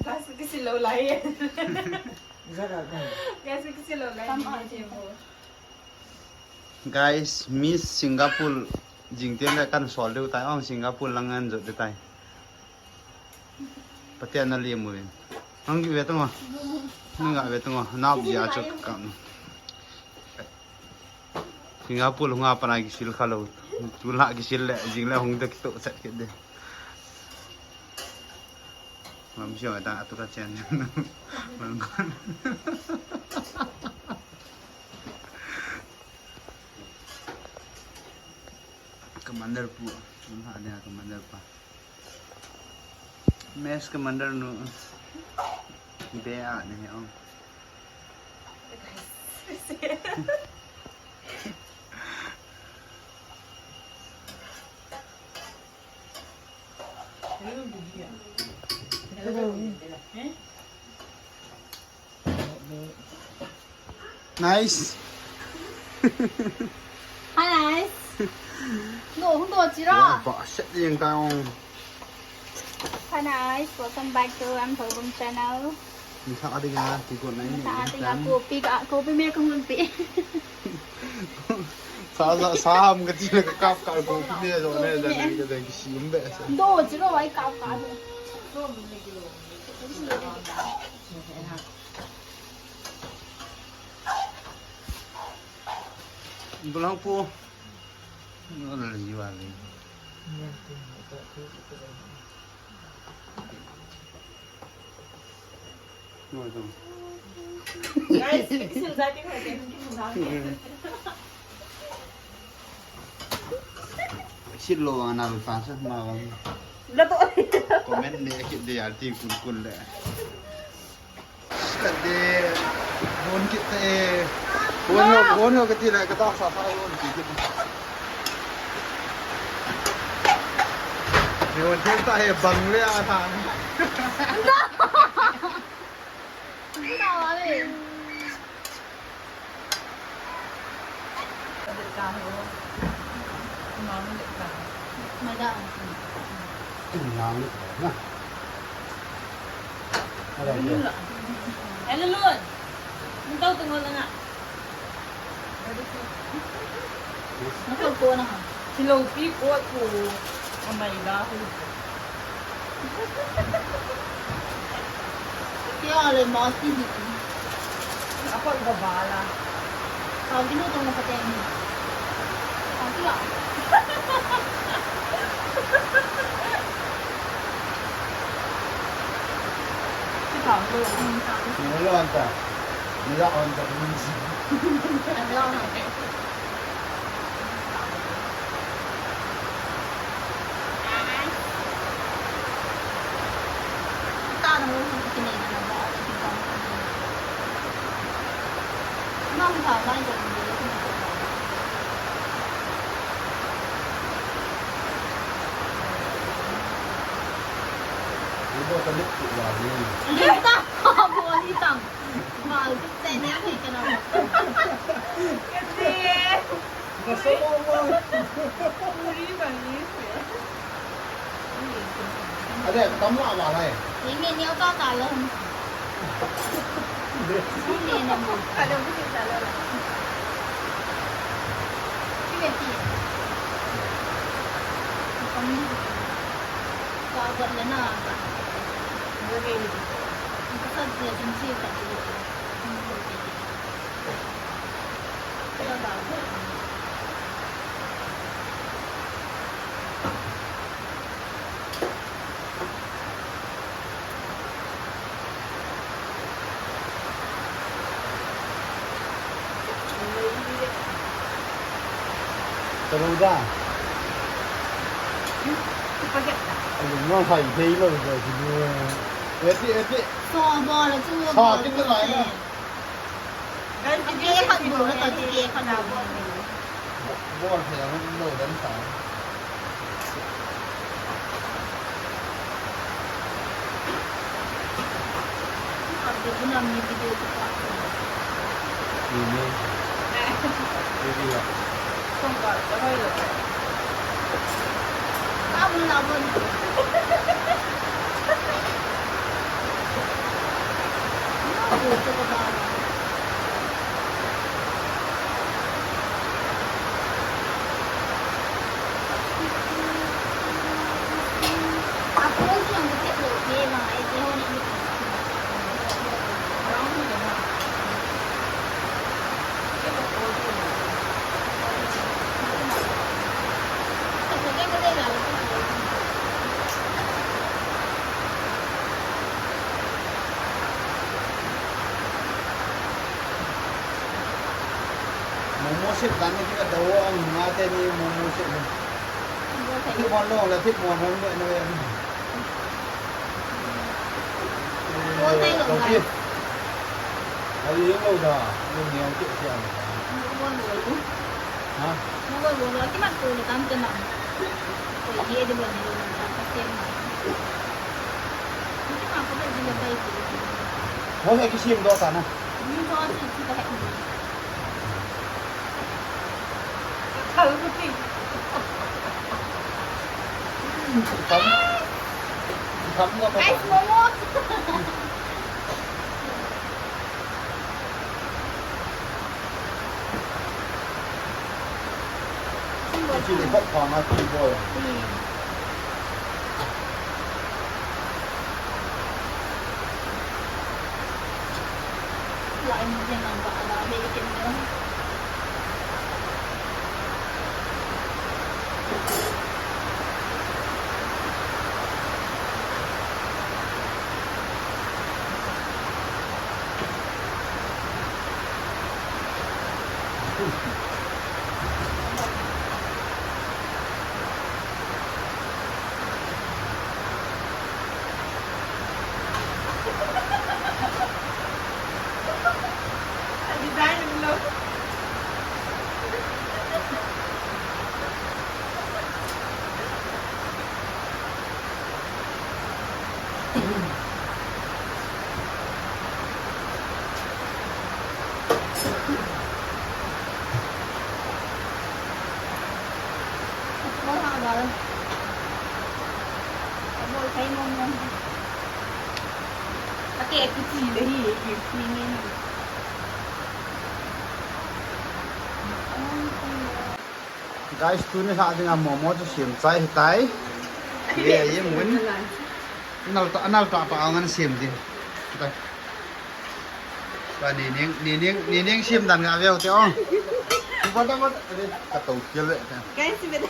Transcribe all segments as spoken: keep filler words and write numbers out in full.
Gas kisil lou lai. Gas kisil lou lai. Guys, Miss Singapore jingtian le kan sol diu tai, ong Singapore lang an jot diu tai. Pathen na liam uvin. Ang ve tung o. Nang ve tung o. Nap dia chu kam. Singapore hung a pat a kisil kha lou. Tulha kisil le, jing le hung da kito chat kit de. Mam sio ta atu ka chen. Commander pu. Tulha dia commander pa. Mess commander nu. Be a ne ong. Nice. Hi, nice. No, hung do chi ra. Ba set yang ta ong. Hi, nice. Welcome back to M Thobum channel. Ni sa ding a, ti ko na ni. Sa ding a, kopi ka, kopi me ko mun pi. Sa, sa, sa ham ka ti le ka kap ka kopi me jo ne, da ne ka da ki sim be sa. Do chi ro wai kap ka. Bulang po. Ano na lang jiwa ni. Ano ito? Guys, pixel dati ko, guys, pixel dati. Silo ang nalpa sa mawang. Lato. Comment ni akit de ati kun kun le. Kati, bon kit e. Bon ho, bon ho kati le, kata sa sa bon kit. Ni bon kit ta he bang le a thang. Hindi na wala eh. Madam. Tingnan mo na. Hello, Lun. Ang tao tungol na nga. Nasaan po na nga? Si Lopi po, po. Ang may dahil. Kaya nga, mati dito. Ako, ibabala. Ang ginuto mo sa tenga. Ang tula. Si Pablo. Ang tula. Wala ang ta. Wala ang ta. Ang tula. Kasi. Puri bang ni. Ade, tamla ba lai. Ini ni ka ka lo. Ini ni mo. Ka lo ni ka lo. Ini ti. Ka ni. Ka ba le na. Ini ni. Ka sa de jin chi ka ti. Taruda. Alu ma hai thei lo da ji. Eti, eti. So, bol chu. Sa bol kin lai na. Guys, ake khat bol na, ake khat na bol. Bol thei ang lo dan sa. Ate ko na mi video ko pa. Ni ni. Video. Kung ka, sabay lo. Abon na abon. Momo sep dan ni kina dawo ang nga te ni momo sep ni. Thip mon lo la thip mon hon le na. Mo tai lo. Ai lo da, lo ni ang ke siang. Mo lo lo. Ha? Mo lo lo, ki mat ko le tam te na. Ko ye de lo ni lo na ka tem. Ki mat ko de lo tai ko. Mo he ki sim do ta na. Ni to si si ka he. Thơm. Thơm quá. Guys, momo. Chỉ để hấp thoáng nó chỉ thôi. Ừ. Lại một nhà hàng vả vả về cái kia nữa. Guys, tuni lha dinga momo chu sem chai hitai. Ve ye mun. Nal ta, nal ta pa ang an sem din. Hitai. Ba ni ning, ni ning, ni ning sem dan nga veu te ong. Ba da ba da, ka to kial ve te. Guys, ve da.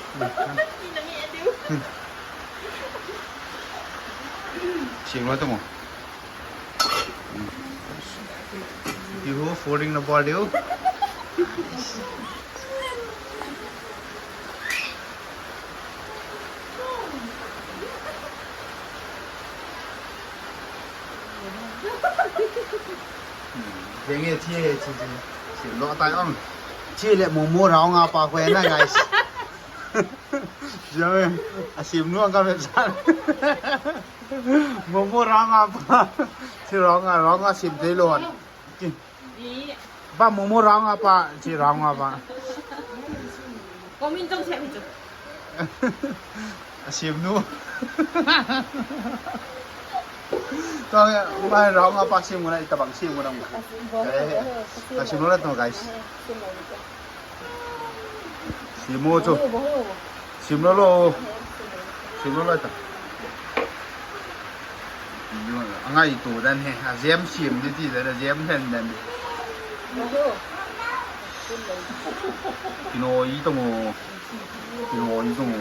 Ni na mi adu. Sem lo te mo. Iho, folding na bol diu. Denge chi, chi, chi. Sem lo tai ong. Chi le momo round nga pa ko na, guys. Jame, a sem nu ang ka ve san. Momo round nga pa. Chi round nga, round nga sem thei lou. Chi. Ba momo round nga pa, chi round nga pa. Komin tong sem chu. A sem nu. Tong ba round nga pa sem nu na, itabang sem nu na. Eh, a sem nu na to, guys. Sem mo chu. Sem lo lo. Sem lo lo ta. Angai tu dan he. A jam sem ni ti dan, a jam dan dan. Kino i to mo. Kino i to mo.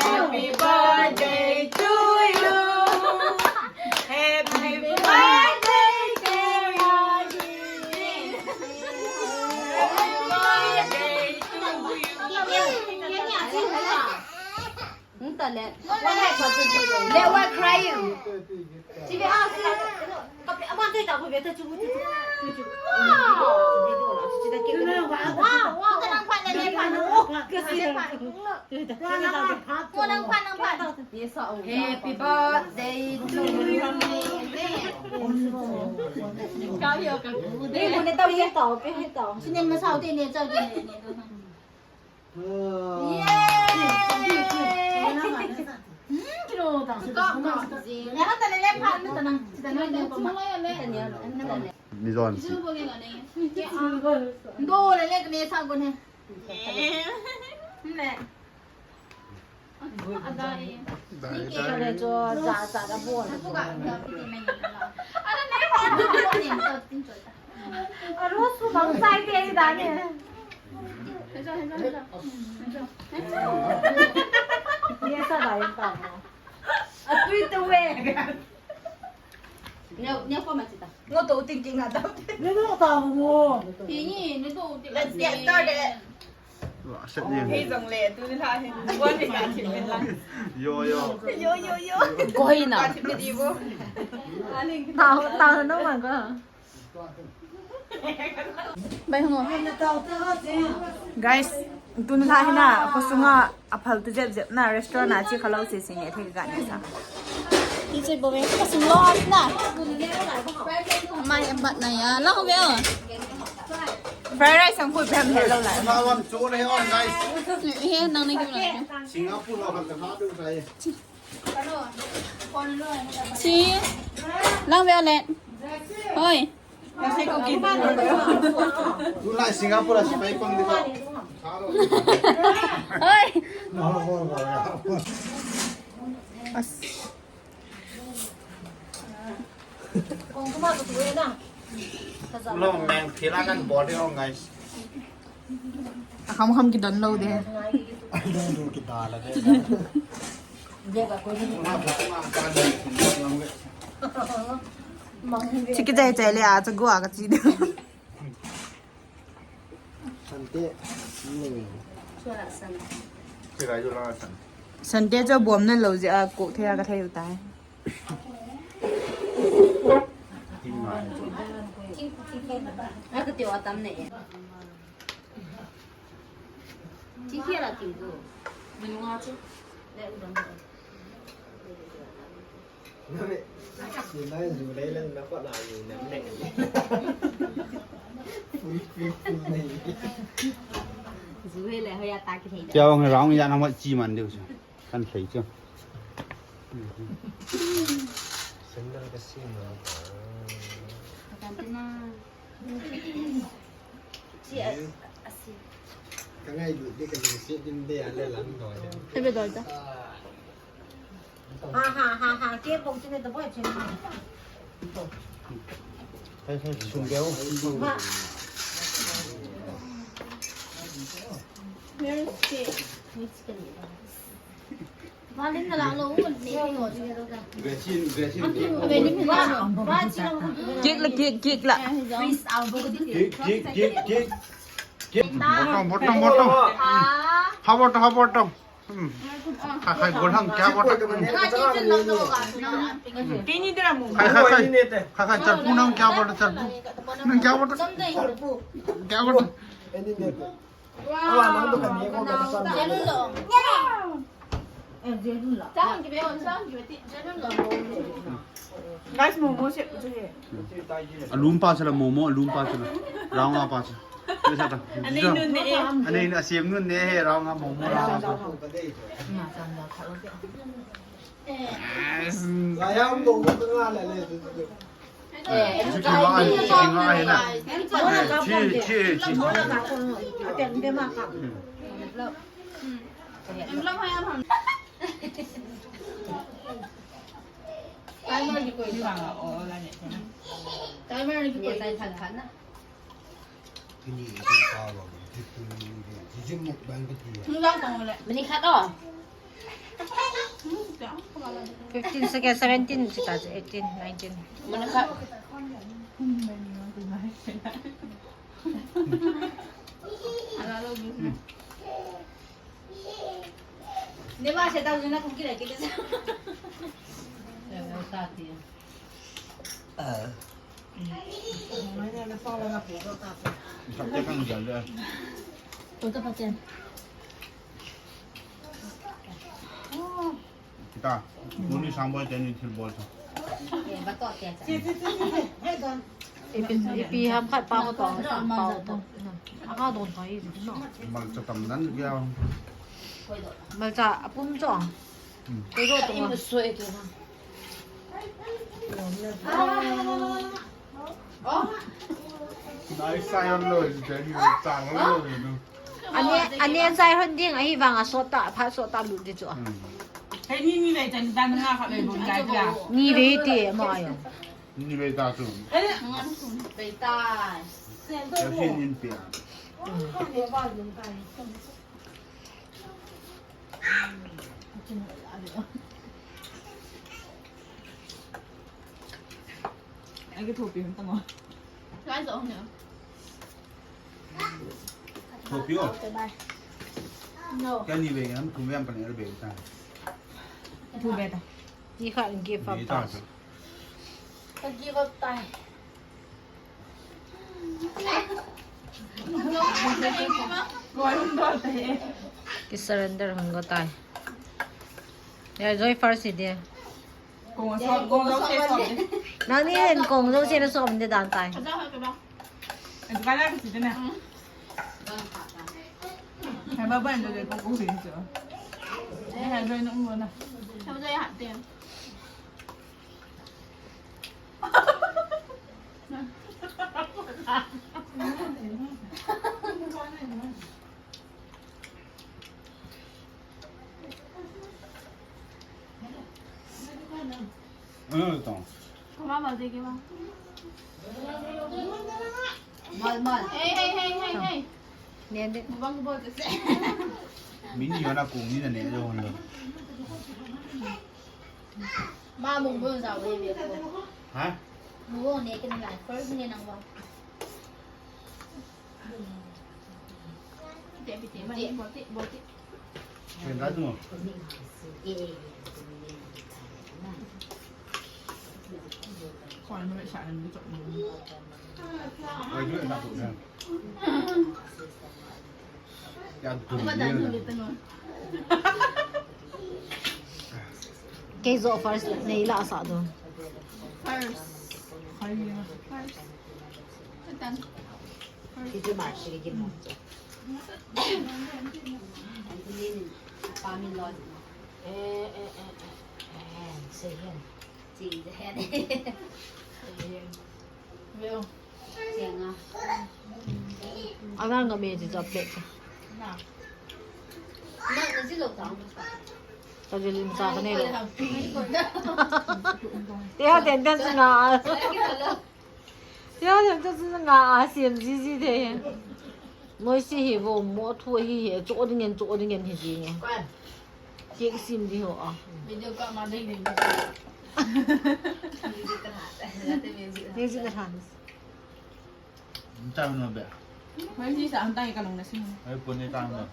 Happy birthday to you. Happy birthday to you. Happy birthday to you. Hmm, ta le. Le, why crying? Happy birthday to you. Yay! Mijon si. Dai, dai. Let's get started. Yo, yo. Yo, yo, yo. Koi na. Tao, tao na man ko. Bai hung. Guys, tun la hina, khosunga aphal tu jep jep na restaurant a chi khalou se se ne thei ga ne sa. Ti che bo me ka sum lo na. Mai em bat na ya, la ho me o. Fried rice ang khui pem hello la. Mawan chu le on, guys. He nang ne ki la. Singapore lo kan ta ha du sai. Si. Lang ve le. Hoi. Tulai Singapore si pai pang di ko. Hoi. As. Lo meng phila kan body on, guys. Akham kham kidon lou de. Kidon lou kidon la de. Chiki jai jai le a chagua ka chi de. Sante. Sante cho bom na lou je a ko thei a ka thei u tai. Aka tiu atam ne. Ti hiala tiu tu. Minunga chu. Le u dam. Name. Sinai zu lei leng na pa na yu nem leng. Zu he le hoya ta ki thei. Kya wang rong ya na ma chi man deu chu. Kan thei chu. Sandal ka si ma. Kan ti na. Chi a, a si. Ka ngai lut di ka lungset din de a le lam doi. Te be doi ta. Ha, ha, ha, ha, ke pong chine to boy chine. Hai, hai, sum beo. Ha. Where is cake? Which cake? Valin na lang lo, un, ni, ni, ni. Gracie, Gracie, cake. Cake la, cake, cake la. Cake, cake, cake, cake. Cake. Bottom, bottom, bottom. Ha bottom, ha bottom. Hmm. Khai, khai, golhang kya bottom. Khai, khai, khai. Khai, khai, charpu nang kya bottom, charpu. Nang kya bottom. Kya bottom. Guys, momo se, se. Alum pa chala momo, alum pa chala. Raunga pa chala. Ye sa ta. Anei nun ne e. Anei na sem nun ne he, raunga momo, raunga pa. Yes. Chi, chi, chi, chi, chi. Timer ni koi. Timer ni koi. Mani khat o. Fifteen seconds, seventeen, eighteen, nineteen. Mani khat. Ala lo. Ni ma se ta juna kum kila kila. Sa ti. Ah. Kita, muni sambol teni thil bol sa. Ipi, ipi ham khat pa ko to, pa ko to. Aka don thai no. Malcha tam dan kya. Malcha apum cho. Kei go to. Nai sai hon lo, jani chang lo nu. Ane, ane sai hon ding, ahivang a sot ta, phat sot ta lut di chu. Hmm. Hei ni ni vei chan dan nga kha vei bom dai tia. Ni vei ti ma yo. Ni vei ta chu. Vei ta. Yo hin in pia. Ai, cái thua biển tao. Cái giỏ hả? Thua biển. No. Cái này về ngắm cùng em phần ở bên ta. Thua biển ta. Ni kha give up ta. Give up ta. Ka give up tai. Ki surrender hung go tai. Ya, Joy first hi de. Kong so, kong so, kong so. Nang ni hen kong so, sina so, mende dan tai. Ka da ha, ka da. Ka da, ka da. Hai ba ban jo de ko ko hin jo. Hai Joy no mo na. Hai Joy ha de. Mal, mal. Hey, hey, hey, hey, hey. Nende. Mukbang ko bolte se. Mini yo na kung ni na ne jo hon lo. Ma mukbang sa we be ko. Ha? Mukbang ne ken la first ne nang wa. Pite, pite, ma bolte, bolte. Ken da tu. Koi ma sa ni to. Ai, tu na tu na. Kei jo first nei la sa do. First. First. Atan. First. Kiti ma shi kiti mo. Antin pa mi lo. Eh, eh, eh, eh, eh, say hen. Say hen. Veo. Siang a. Ana ngami ti chocolate. Na. Na, na si lo tang. Ka jilin sa ka ne lo. Te ha ten ten sa na. Te ha ten ten sa na a siam zizi te. Noi si hi vo mo thu hi hi cho ding en cho ding en hi ji nge. Kek sim di ho a. Video ka ma dei dei. Music ka tha. Music ka tha. Chang no be. Mai si sa ang tai ka long na sim. Ai pon ni tang no.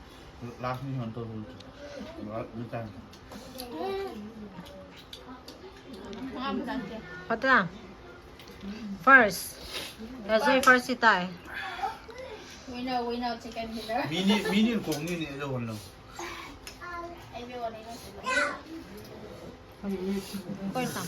Last ni hon to hu. Ni tang. Patna. First. That's why first si tai. Winner, winner, chicken dinner. Mini, mini kong ni ni lo hon lo. Koi sam.